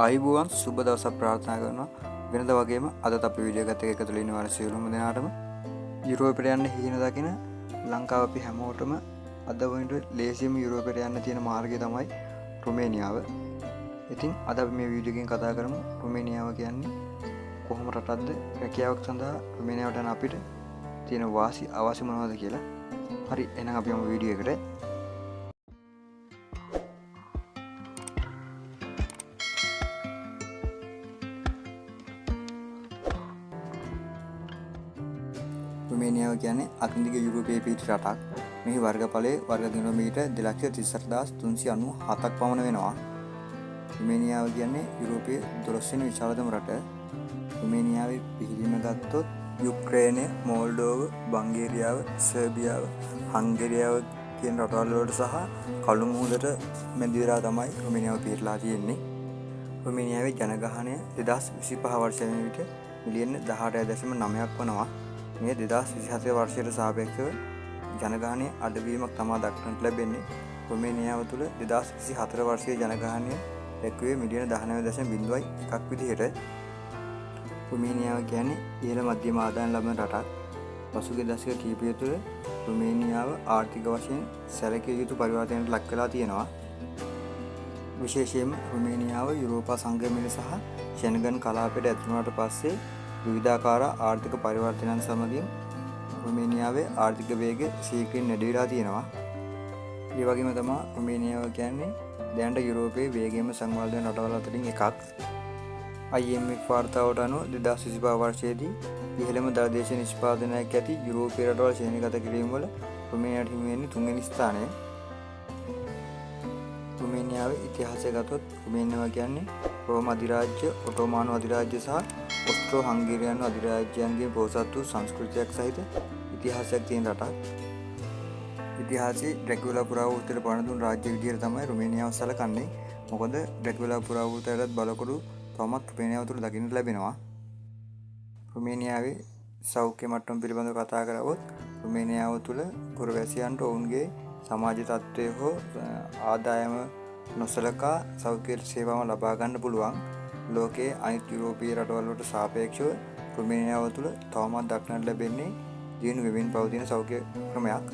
ආයුබෝවන්, සුබ දවසක් ප්‍රාර්ථනා කරනවා. වෙනද වගේම අදත් අපි වීඩියෝ එකත් එක්ක එකතු වෙලා ඉන්නවා සියලුම දෙනාටම. යුරෝපයට යන්න හීන දකින ලංකාව අපි හැමෝටම අද වෙනකොට ලේසියම යුරෝපයට යන්න තියෙන මාර්ගය තමයි රුමේනියාව. ඉතින් අද අපි මේ වීඩියෝ එකෙන් කතා කරමු රුමේනියාව කියන්නේ කොහොම රටක්ද, රැකියාවක් සඳහා රුමේනියාවට යන අපිට තියෙන වාසි අවාසි මොනවද කියලා. හරි, එහෙනම් අපි යමු වීඩියෝ එකට. රුමේනියාව කියන්නේ අග්නිදිග යුරෝපයේ පිහිටි රටක්. මෙහි වර්ගඵලය වර්ග කිලෝමීටර් 234,397ක් පමණ වෙනවා. රුමේනියාව කියන්නේ යුරෝපයේ 12 වෙනි විශාලතම රට. රුමේනියාවේ පිහිටීම ගත්තොත් යුක්‍රේනය, මෝල්ඩෝව, බංගේරියාව, සර්බියාව, හංගේරියාව කියන රටවල් වලට සහ කළු මුහුදට මැදි වෙලා තමයි රුමේනියාව පිහිටලා තියෙන්නේ. රුමේනියාවේ ජනගහනය 2025 වර්ෂය වෙන විට මිලියන 18.9ක් වනවා. මේ 2024 වර්ෂයට සාපේක්ෂව ජනගහනය අඩුවීමක් තමා දක්නට ලැබෙන්නේ. රුමේනියාව තුළ 2024 වර්ෂයේ ජනගහනය දැක්වුවේ මිලියන 19.01ක් විදිහට. රුමේනියාව කියන්නේ ඉහළ මධ්‍යම ආදායම් ලබන රටක්. පසුගිය දශක කිහිපය තුළ රුමේනියාව ආර්ථික වශයෙන් සැලකිය යුතු පරිවර්තනයකට ලක් වෙලා තියෙනවා. විශේෂයෙන්ම රුමේනියාව යුරෝපා සංගමයට සහ ෂෙන්ගන් කලාපයට ඇතුළු වුණාට පස්සේ විවිධාකාර ආර්ථික පරිවර්තනයන් සමගින් රුමේනියාවේ ආර්ථික වේගය ශීඝ්‍රයෙන් වැඩි වෙලා තියෙනවා. ඒ වගේම තමා රුමේනියාව කියන්නේ දැනට යුරෝපයේ වේගයෙන්ම සංවර්ධන වන රටවල් අතරින් එකක්. IMF වාර්තාවට අනුව 2025 වර්ෂයේදී ඉහළම දළ දේශීය නිෂ්පාදනයක් ඇති යුරෝපීය රටවල් ශ්‍රේණිගත කිරීම වල රුමේනියාවට හිමි වෙන්නේ තුන්වෙනි ස්ථානය. රුමේනියාවේ ඉතිහාසය ගත්තොත් රුමේනියාව කියන්නේ රෝම අධිරාජ්‍ය, ඔටෝමානු අධිරාජ්‍ය සහ ඔස්ට්‍රෝ හංගේරියානු අධිරාජ්‍යයන්ගෙන් පොහොසත් වූ සංස්කෘතියක් සහිත ඉතිහාසයක් තියෙන රටක්. ඉතිහාසයේ ඩ්‍රැකියුලා පුරාවෘත්තයට පණ දුන් රාජ්‍ය විදියට තමයි රුමේනියාව සැලකන්නේ. මොකද ඩ්‍රැකියුලා පුරාවෘත්තයටත් බලකොඩු තවමත් රුමේනියාව තුළ දකින්නට ලැබෙනවා. රුමේනියාවේ සෞඛ්‍ය මට්ටම පිළිබඳව කතා කරවොත් රුමේනියාව තුළ පුරවැසියන්ට ඔවුන්ගේ සමාජ තත්ත්වය හෝ ආදායම නොසලකා සෞඛ්‍ය සේවාව ලබා ගන්න පුළුවන්. ලෝකයේ අනිත් යුරෝපීය රටවල් වලට සාපේක්ෂව රුමේනියාව තුළ තවමත් දක්නට ලැබෙන්නේ දියුණු වෙමින් පවතින සෞඛ්‍ය ක්‍රමයක්.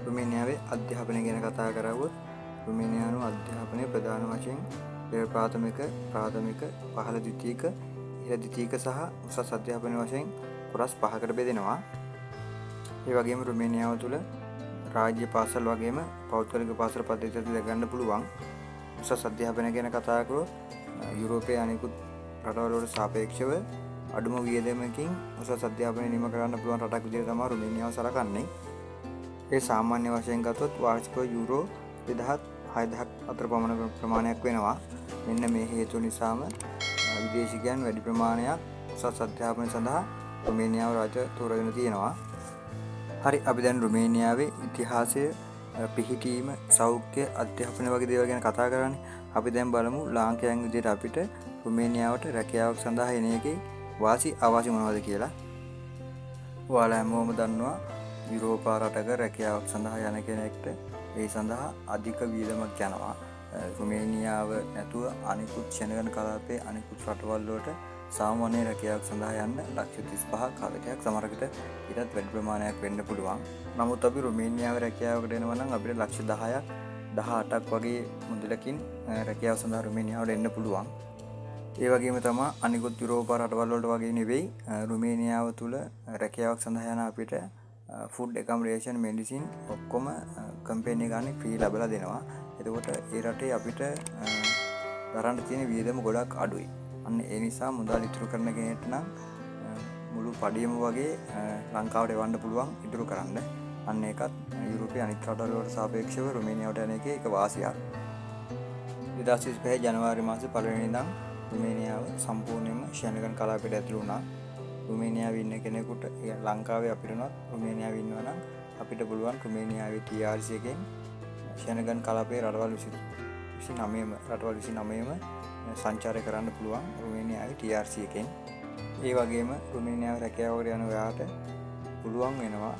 රුමේනියාවේ අධ්‍යාපනය ගැන කතා කරවොත් රුමේනියානු අධ්‍යාපනය ප්‍රධාන වශයෙන් පෙර ප්‍රාථමික, ප්‍රාථමික, පහළ ද්විතීක, ඉහළ ද්විතීක සහ උසස් අධ්‍යාපනය වශයෙන් කොටස් පහකට බෙදෙනවා. ඒ වගේම රුමේනියාව තුළ රාජ්‍ය පාසල් වගේම පෞද්ගලික පාසල් පද්ධතිය දැක ගන්න පුළුවන්. උසස් අධ්‍යාපනය ගැන කතා කරොත් යුරෝපයේ අනෙකුත් රටවල් වලට සාපේක්ෂව අඩුම වියදමකින් උසස් අධ්‍යාපනය නිම කරන්න පුළුවන් රටක් විදිහට තමයි රුමේනියාව සලකන්නේ. ඒ සාමාන්‍ය වශයෙන් ගත්තොත් වාර්ෂිකව යුරෝ 2000 6000ක් අතර පමණ ප්‍රමාණයක් වෙනවා. මෙන්න මේ හේතුව නිසාම විදේශිකයන් වැඩි ප්‍රමාණයක් උසස් අධ්‍යාපනය සඳහා රුමේනියාව රට තෝරගෙන තියෙනවා. හරි, අපි දැන් රුමේනියාවේ ඉතිහාසය, පිහිටීම, සෞඛ්‍ය, අධ්‍යාපනය වගේ දේවල් ගැන කතා කරන්නේ. අපි දැන් බලමු ලාංකිකයන් විදිහට අපිට රුමේනියාවට රැකියාවක් සඳහා එන එකේ වාසි අවාසි මොනවද කියලා. ඔයාලා හැමෝම දන්නවා යුරෝපා රටක රැකියාවක් සඳහා යන කෙනෙක්ට ඒ සඳහා අධික වියදමක් යනවා. රුමේනියාව නැතුව අනිකුත් ෂෙන්ගන් කලාපයේ අනිකුත් රටවල් වලට සාමාන්‍ය රැකියාවක් සඳහා යන්න ලක්ෂ 35ක් 40ක් සමහරකට ඊටත් වැඩි ප්‍රමාණයක් වෙන්න පුළුවන්. නමුත් අපි රුමේනියාවේ රැකියාවකට එනවා නම් අපිට ලක්ෂ 10ක් 18ක් වගේ මුදලකින් රැකියාව සඳහා රුමේනියාවට එන්න පුළුවන්. ඒ වගේම තමා අනිකුත් යුරෝපා රටවල් වලට වගේ නෙවෙයි රුමේනියාව තුළ රැකියාවක් සඳහා යන අපිට ෆුඩ්, ඇකොමඩේෂන්, මෙඩිසින් ඔක්කොම කම්පැනි එක ගානේ ෆ්‍රී ලැබලා දෙනවා. එතකොට ඒ රටේ අපිට දරන්න තියෙන වියදම ගොඩක් අඩුයි. අන්න ඒ නිසා මුදල් ඉතුරු කරන කෙනෙක්ට නම් මුළු පඩියම වගේ ලංකාවට එවන්න පුළුවන් ඉතුරු කරන්න. අන්න ඒකත් යුරෝපයේ අනිත් රටවල් වලට සාපේක්ෂව රුමේනියාවට යන එකේ එක වාසියක්. 2025 ජනවාරි මාසේ පළවෙනි ඉඳන් රුමේනියාව සම්පූර්ණයෙන්ම ෂෙන්ගන් කලාපයට ඇතුළු වුණා. රුමේනියාවේ ඉන්න කෙනෙකුට, ඒ කියන්නේ ලංකාවේ අපිට උනත් රුමේනියාවේ ඉන්නවා නම් අපිට පුළුවන් රුමේනියාවේ TRC එකෙන් ෂෙන්ගන් කලාපයේ රටවල් රටවල් 29ම සංචාරය කරන්න පුළුවන් රුමේනියාවේ TRC එකෙන්. ඒ වගේම රුමේනියාවේ රැකියාවකට යන ඔයාට පුළුවන් වෙනවා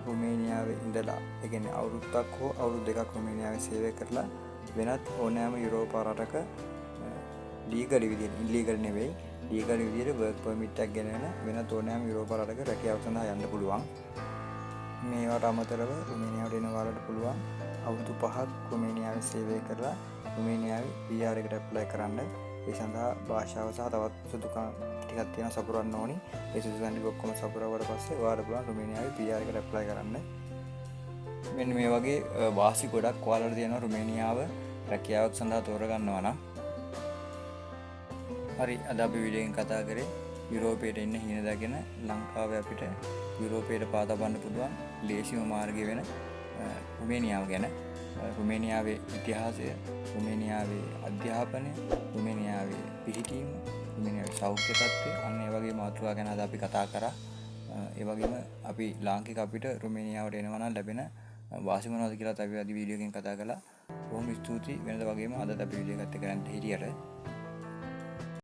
රුමේනියාවේ ඉඳලා, ඒ කියන්නේ අවුරුද්දක් හෝ අවුරුදු දෙකක් රුමේනියාවේ සේවය කරලා වෙනත් ඕනෑම යුරෝපා රටක ලීගල් විදියට, ඉල්ලීගල් නෙවෙයි, ලීගල් විදියට වර්ක් පර්මිට් එකක් ගෙනගෙන වෙනත් ඕනෑම යුරෝප රටක රැකියාවක් සඳහා යන්න පුළුවන්. මේවට අමතරව රුමේනියාවට එන ඔයාලට පුළුවන් අවුරුදු 5ක් රුමේනියාවේ සේවය කරලා රුමේනියාවේ PR එකට ඇප්ලයි කරන්න. ඒ සඳහා භාෂාව සහ තවත් සුදුකම් ටිකක් තියෙනවා සපුරන්න ඕනි. ඒ සුදුකම් ටික ඔක්කොම සපුරවුවට පස්සේ ඔයාලට පුළුවන් රුමේනියාවේ PR එකට ඇප්ලයි කරන්න. මෙන්න මේ වගේ වාසි ගොඩක් ඔයාලට තියෙනවා රුමේනියාව රැකියාවක් සඳහා තෝරගන්නවා නම්. හරි, අද අපි වීඩියෝ එකෙන් කතා කරේ යුරෝපයට එන්න හීන දකින ලංකාවේ අපිට යුරෝපයට පා තබන්න පුළුවන් ලේසිම මාර්ගය වෙන රුමේනියාව ගැන. රුමේනියාවේ ඉතිහාසය, රුමේනියාවේ අධ්‍යාපනය, රුමේනියාවේ පිහිටීම, රුමේනියාවේ සෞඛ්‍ය තත්ත්වය, අන්න ඒ වගේ මාතෘකා ගැන අද අපි කතා කරා. ඒ වගේම අපි ලාංකික අපිට රුමේනියාවට එනවා නම් ලැබෙන වාසි මොනවද කියලාත් අපි අද වීඩියෝ එකෙන් කතා කළා. බොහොම ස්තුතියි වෙනද වගේම අදත් අපි වීඩියෝ එකත් එක්ක රැඳිලා හිටියට.